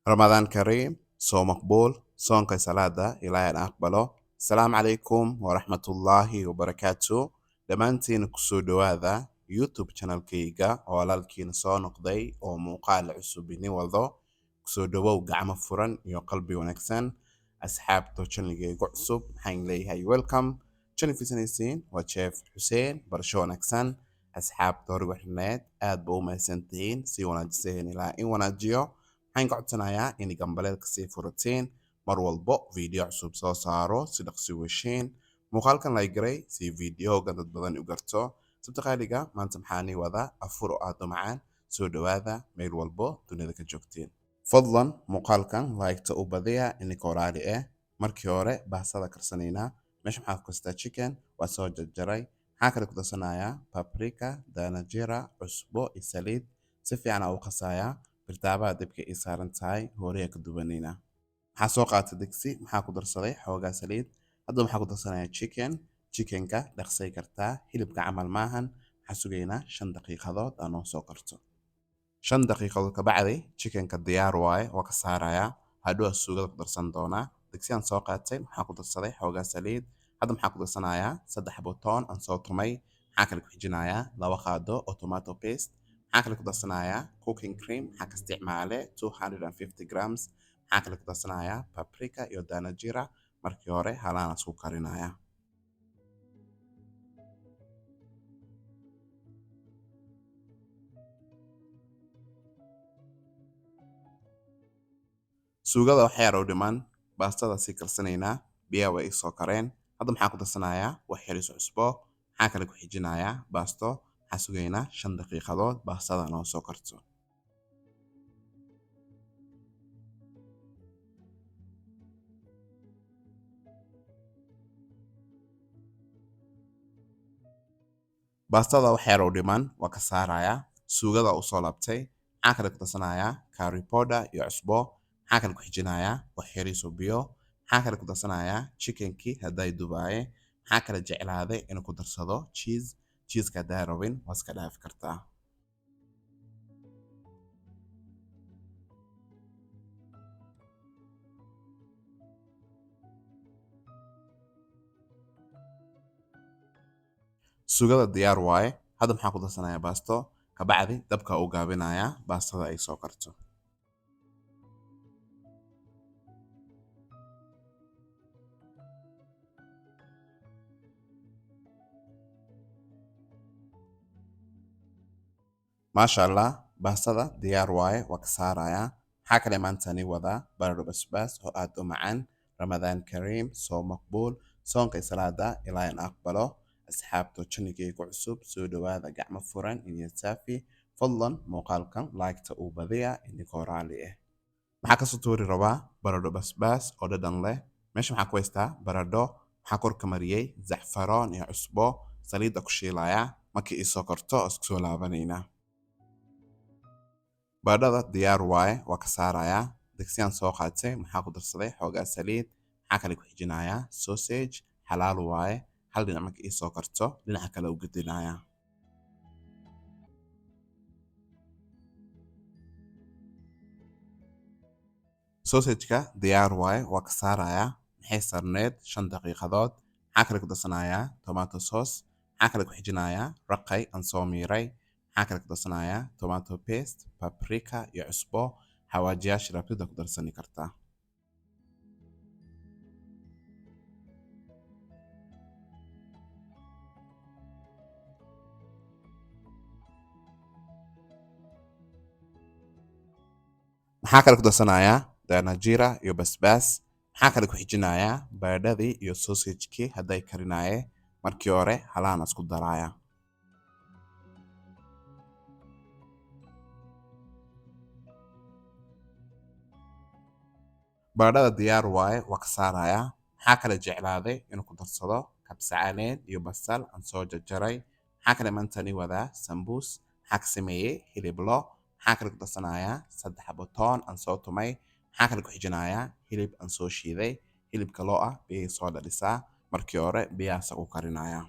Ramadaan Kariim, soom maqbuul, soonka salaada Ilaahay na aqbalo. Asalaamu calaykum waraxmatullaahi wabarakaatu. Dhammaantiin kusoo dhowaada YouTube channelkayga oo walaalkiina soo noqday oo muuqaal cusub ini wado. Kusoo dhowow gacmo furan iyo qalbi wanaagsan. Asxaabta channelkayga cusub maxaan leeyahay welcome. Channel fiirsanaysiin waa Chef Xuseen, barasho wanaagsan. Asxaabta hore waxneed aad ba u mahadsantihiin, sii wanaajiseen ilaa in wanaajiyo. Waxaan ka codsanayaa in gambaleelka sii furateen mar walbo video cusub soo saaro si dhaqsi weshiin. Muuqaalkan like garay si videoga dad badan u garto. Sabta qaaliga maanta maxaan ii wadaa afur oo aad u macaan. Soo dhowaada meel walbo dunida ka joogtiin. Fadlan muuqaalkan like-ta u badiya ininka walaali eh. Markii hore baastada karsanaynaa. Meesha maxaa ku kastaa chicken waa soo jarjaray. Maxaa kale ku darsanayaa paprika, danajira, cusbo iyo saliid. Si fiican aan u qasayaa. Birtaabaha dabka ii saaran tahay horeya ka dubanaynaa. Maxaa soo qaatay digsi, maxaa ku darsaday xoogaa saliid. Hadda maxaa ku darsanayaa chicken. Chickenka dhaqsay kartaa, hilibka camal maahan. Maxaa sugaynaa 5 daqiiqadood aan noo soo karto. 5 daqiiqadood ka bacdi chickenka diyaar waaye, waa ka saarayaa. Hadhow suugada ku darsan doonaa. Digsi aan soo qaatay, maxaa ku darsaday xoogaa saliid. Hadda maxaa ku darsanayaa 3 xabo toon aan soo tumay. Maxaa kale ku xijinayaa 2 qaado oo tomato paste. Maxaa kale ku darsanayaa cooking cream, maxaa ka isticmaale 250 grams. Maxaa kale ku darsanayaa paprika iyo danajira. Markii hore halaan isku karinayaa. Suugada wax yar oo dhiman, baastada sii karsanaynaa, biyaha way soo kareen. Hadda maxaa ku darsanayaa wax yar is cusbo. Maxaa kale ku xijinayaa baasto. Maxaa sugaynaa 5 daqiiqadood baastada noo soo karto. Baastada wax yar oo dhiman waa ka saarayaa. Suugada u soo laabtay. Maxaa kale ku darsanayaa curry powder iyo cusbo. Maxaa kale ku xijinayaa wax yar is biyo. Maxaa kale ku darsanayaa chickenkii hadday dubaaye. Maxaa kale jeclaaday inuu ku darsado cheese. Cheeseka hadday rabin waa iska dhaafi kartaa. Suugada diyaar waaye. Hadda maxaa ku darsanayaa baasto. Ka bacdi dabka u gaabinayaa baastada ay soo karto. Maasha Allah, baastada diyaar waaye, waa ka saarayaa. Maxaa kale maanta ni wadaa baradho basbaas oo aad u macaan. Ramadaan Kariim, soom maqbuul, soonka salaada Ilaahay na aqbalo. Asxaabta channelkayga cusub soo dhowaada gacmo furan iyo saafi. Fadlan muuqaalkan like-ta u badiya idinkoo raali eh. Maxaa kasoo tuuri rabaa baradho basbaas oo dhadhan leh. Meesha maxaa ku haystaa baradho, maxaa kor ka mariyay zacfaroon iyo cusbo. Saliidda ku shiilayaa. Markii ii soo karto isku soo laabanaynaa. Baradhada diyaar waaye, waa ka saarayaa. Digsiyaan soo qaatay, maxaa ku darsaday xoogaa saliid. Maxaa kale ku xijinayaa sausage xalaal waaye. Hal dhinac markii ii soo karto dhinaca kale u gedinayaa. Sausage-ka diyaar waaye, waa ka saarayaa. Maxay sarneed 5 daqiiqadood. Maxaa kale ku darsanayaa tomato sauce. Maxaa kale ku xijinayaa raqay aan soo miiray. Maxaa kale ku darsanayaa tomato paste, paprika iyo cusbo. Xawaajiyaasha rabtida ku darsani kartaa. Maxaa kale ku darsanayaa danajira iyo basbaas. Maxaa kale ku xijinayaa baradhadii iyo sausage-kii hadday karinaaye. Markii hore halaan isku daraaya. Baradhada diyaar waaye, waa ka saarayaa. Maxaa kale jeclaaday inuu ku darsado kabsar caleen iyo basal aan soo jarjaray. Maxaa kale maanta ni wadaa sambuus. Maxaa ka sameeyay hilib lo. Maxaa kale ku darsanayaa 3 xabo toon aan soo tumay. Maxaa kale ku xijinayaa hilib aan soo shiiday. Hilibka loo ah biyay soo dhalisaa. Markii hore biyahaas u karinayaa.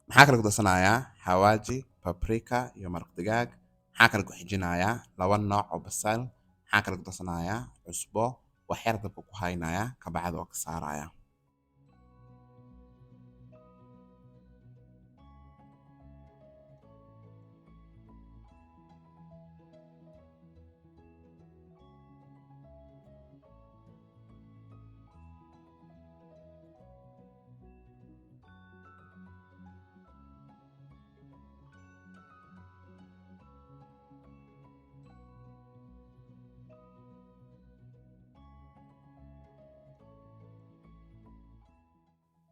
Maxaa kale ku darsanayaa xawaaji, paprika iyo maraq digaag. Maxaa kale ku xijinayaa 2 nooc oo basal. Maxaa kale ku darsanayaa cusbo, wax yar dabka ku haynaya, kabacdi waa ka saaraya.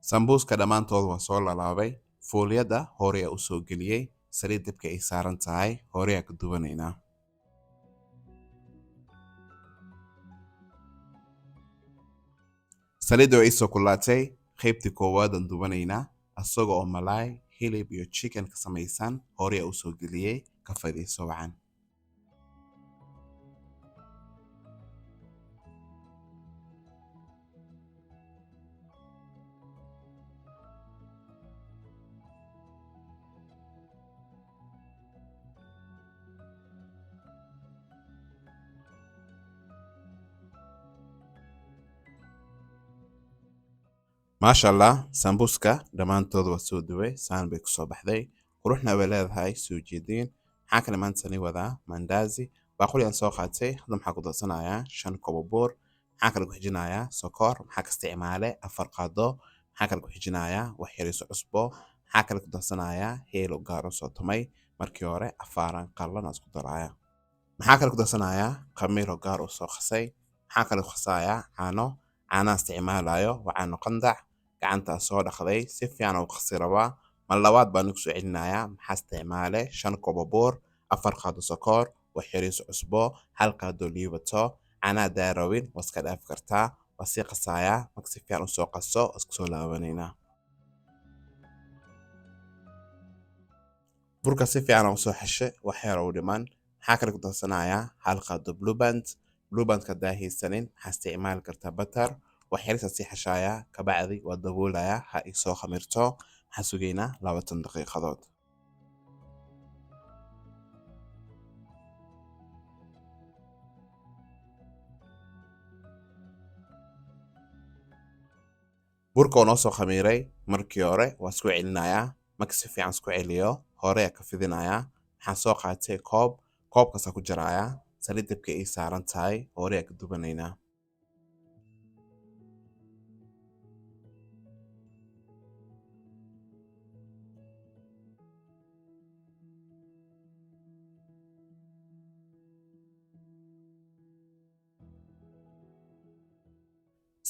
Sambuuska dhammaantood waa soo lalaabay. Fooliyada hore u soo geliyey, saliid dabka ay saaran tahay, hore ka dubanaynaa. Saliidda way soo kulaatay, qaybtii koowaad aan dubanaynaa, asaga oo malaay, hilib iyo chicken ka samaysan, hore u soo geliyey, ka faa'iidayso wacan. Maasha Allah, sambuuska dhammaantood waa soo duway, saan bay ku soo baxday. Quruxna way leedahay, soo jeedin. Maxaa kale maanta ni wadaa mandazi. Baaquli aan soo qaatay, hadda maxaa ku darsanayaa 5 koob oo buur. Maxaa kale ku xijinayaa sokor, maxaa ka isticmaalay 4 qaado. Maxaa kale ku xijinayaa wax yar oo cusbo. Maxaa kale ku darsanayaa heel oo gaar oo soo tumay. Markii hore afaaran qallan isku daraya. Maxaa kale ku darsanayaa khamiir oo gaar oo soo qasay. Maxaa kale ku qasayaa caano. Caanaha isticmaalayo waa caano qandac. Gacanta soo dhaqday si fiican u qasi rabaa. Mar labaad baan ku soo celinayaa. Maxaa isticmaalay 5 koob oo buur, 4 qaado sokor, wax yar oo cusbo, 1 qaado liibato. Caanaha daarawin waa iska dhaaf kartaa. Waa sii qasayaa marka si fiican u soo qaso, isku soo laabanaynaa. Burka si fiican u soo xashe, wax yar oo dhiman. Maxaa kale ku darsanayaa 1 qaado Blue Band. Blue Band ka daahiysanin, maxaa isticmaali kartaa butter. Wax yar sii xashaaya, kabacdi waa daboolaya, ha i soo khamirto. Maxaa sugaynaa 20 daqiiqadood. Burka oo noo soo khamiiray markii hore waa isku celinayaa. Marka si fiican isku celiyo, hore ka fidinayaa. Maxaa soo qaatay koob, koobkaas ku jaraaya. Saliid dabka ay saaran tahay, hore ka dubanaynaa.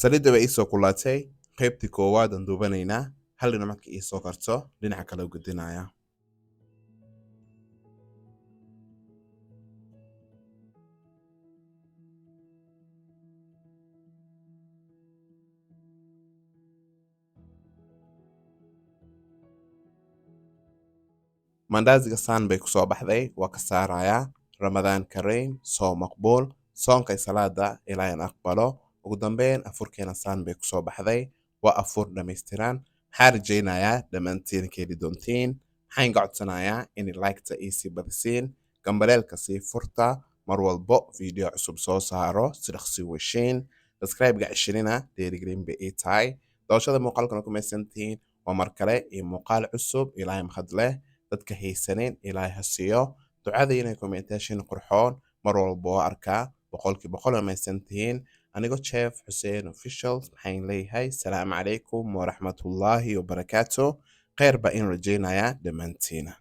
Saliidda way soo kulaatay, qaybtii koowaad aan dubanaynaa. Hal dhinac marka ii soo karto, dhinaca kale u gudinaya. Mandaziga saan bay ku soo baxday, waa ka saarayaa. Ramadaan Kareem, soo maqbuul. Soonka iyo salaada Ilaahay aqbalo. Ugu dambeyn afurkeena saan bay ku soo baxday. Waa afur dhammaystiran. Waxaan rajaynayaa dhammaantiin ka heli doontiin. Waxaan ka codsanayaa in like-ta ii sii badisiin, gambaleelka sii furta, mar walbo video cusub soo saaro si dhaqsi weshiin. Subscribe-ga cishirina dhiirigelin bay ii tahay. Doorashada muuqaalkana ku maysantihiin. Waa mar kale iyo muuqaal cusub. Ilaahay mahad leh. Dadka haysanin Ilaahay ha siiyo. Ducadiina commentation qurxoon mar walbo waa arkaa. 100% waa maysantihiin. Anigoo Chef Hussein Official maxaan leeyahay salaamu calaykum waraxmatullaahi wabarakaatu. Khayr baa in rajaynayaa dhammaantiina.